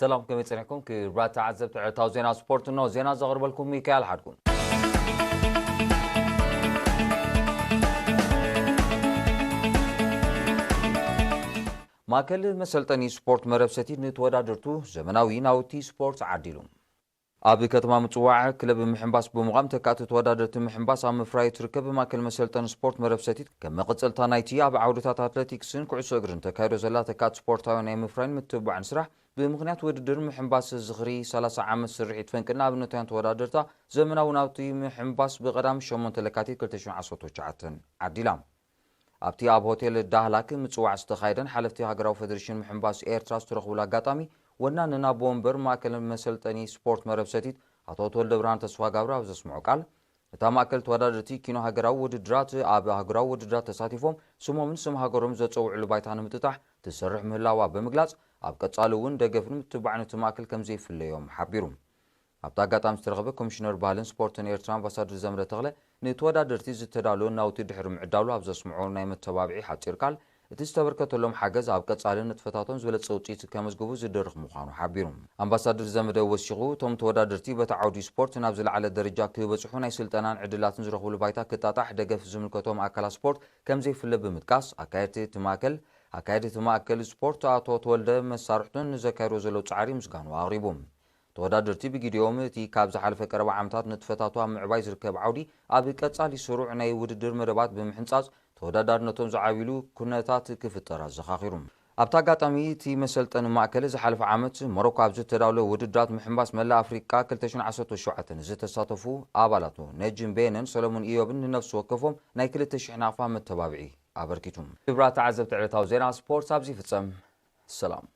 ሰላም፣ ከመይ ጸኒሕኩም ክቡራት ተዓዘብቲ ዕለታዊ ዜና ስፖርት? እነሆ ዜና ዘቕርበልኩም ሚካኤል ሓድጉ። ማእከል መሰልጠኒ ስፖርት መረብ ሰቲት ንተወዳደርቱ ዘመናዊ ናውቲ ስፖርት ዓዲሉ። ኣብ ከተማ ምጽዋዕ ክለብ ምሕንባስ ብምዃም ተካእቲ ተወዳደርቲ ምሕንባስ ኣብ ምፍራይ ትርከብ። ማእከል መሰልጠኒ ስፖርት መረብ ሰቲት ከም መቐጸልታ ናይቲ ኣብ ዓውድታት ኣትሌቲክስን ኩዕሶ እግርን ተካይዶ ዘላ ተካእቲ ስፖርታዊ ናይ ምፍራይን ምትብባዕን ስራሕ ብምኽንያት ውድድር ምሕንባስ ዝኽሪ ሰላሳ ዓመት ስርሒት ፈንቅል ንኣብነታውያን ተወዳደርታ ዘመናዊ ናውቲ ምሕንባስ ብቐዳም ሸሞንተ ለካቲት ክልተ ሽሕን ዓሰርተ ትሽዓተን ዓዲላ። ኣብቲ ኣብ ሆቴል ዳህላክ ምጽዋዕ ዝተኻየደን ሓለፍቲ ሃገራዊ ፌደሬሽን ምሕንባስ ኤርትራ ዝተረኽቡሉ ኣጋጣሚ፣ ወናንን ኣቦ ወንበር ማእከል መሰልጠኒ ስፖርት መረብ ሰቲት ኣቶ ተወልደ ብርሃን ተስፋጋብር ኣብ ዘስምዖ ቃል፣ እታ ማእከል ተወዳደርቲ ኪኖ ሃገራዊ ውድድራት ኣብ ሃገራዊ ውድድራት ተሳቲፎም ስሞምን ስም ሃገሮም ዘጸውዕሉ ባይታ ንምጥጣሕ ትሰርሕ ምህላዋ ብምግላጽ፣ ኣብ ቀጻሊ እውን ደገፍን ምትብባዕን እቲ ማእከል ከም ዘይፍለዮም ሓቢሩ። ኣብቲ ኣጋጣሚ ዝተረኸበ ኮሚሽነር ባህልን ስፖርትን ኤርትራ ኣምባሳደር ዘመደ ተኽለ፣ ንተወዳደርቲ ዝተዳለወ ናውቲ ድሕሪ ምዕዳሉ ኣብ ዘስምዖ ናይ መተባብዒ ሓጺር ቃል፣ እቲ ዝተበርከተሎም ሓገዝ ኣብ ቀጻሊ ንጥፈታቶም ዝበለጸ ውጽኢት ከመዝግቡ ዝድርኽ ምዃኑ ሓቢሩ። ኣምባሳደር ዘመደ ወሲኹ፣ እቶም ተወዳደርቲ በቲ ዓውዲ ስፖርት ናብ ዝለዓለ ደረጃ ክበጽሑ ናይ ስልጠናን ዕድላትን ዝረኽብሉ ባይታ ክጣጣሕ ደገፍ ዝምልከቶም ኣካላት ስፖርት ከም ዘይፍለ ብምጥቃስ፣ ኣካየድቲ እቲ ማእከል ኣካየድቲ እቲ ማእከል ስፖርት ኣቶ ተወልደ መሳርሕቱን ንዘካየድዎ ዘለዉ ጻዕሪ ምስጋኑ ኣቕሪቡ። ተወዳደርቲ ብግዲኦም፣ እቲ ካብ ዝሓለፈ ቀረባ ዓመታት ንጥፈታቱ ኣብ ምዕባይ ዝርከብ ዓውዲ፣ ኣብ ቀጻሊ ስሩዕ ናይ ውድድር መደባት ብምሕንጻጽ፣ ተወዳዳርነቶም ዝዓብይሉ ኩነታት ክፍጠር ኣዘኻኺሩ። ኣብቲ ኣጋጣሚ፣ እቲ መሰልጠኒ ማእከል ዝሓለፈ ዓመት ሞሮኮ ኣብ ዝተዳለወ ውድድራት ምሕንባስ መላእ ኣፍሪቃ ክልተ ሽሕን ዓሰርተ ሸውዓተን ዝተሳተፉ ኣባላቱ ነጅም ቤነን ሰለሙን ኢዮብን ንነፍሲ ወከፎም ናይ ክልተ ሽሕ ናቕፋ መተባብዒ ኣበርኪቱ። ክቡራት ተዓዘብቲ፣ ዕለታዊ ዜና ስፖርት ኣብዚ ይፍጸም። ሰላም።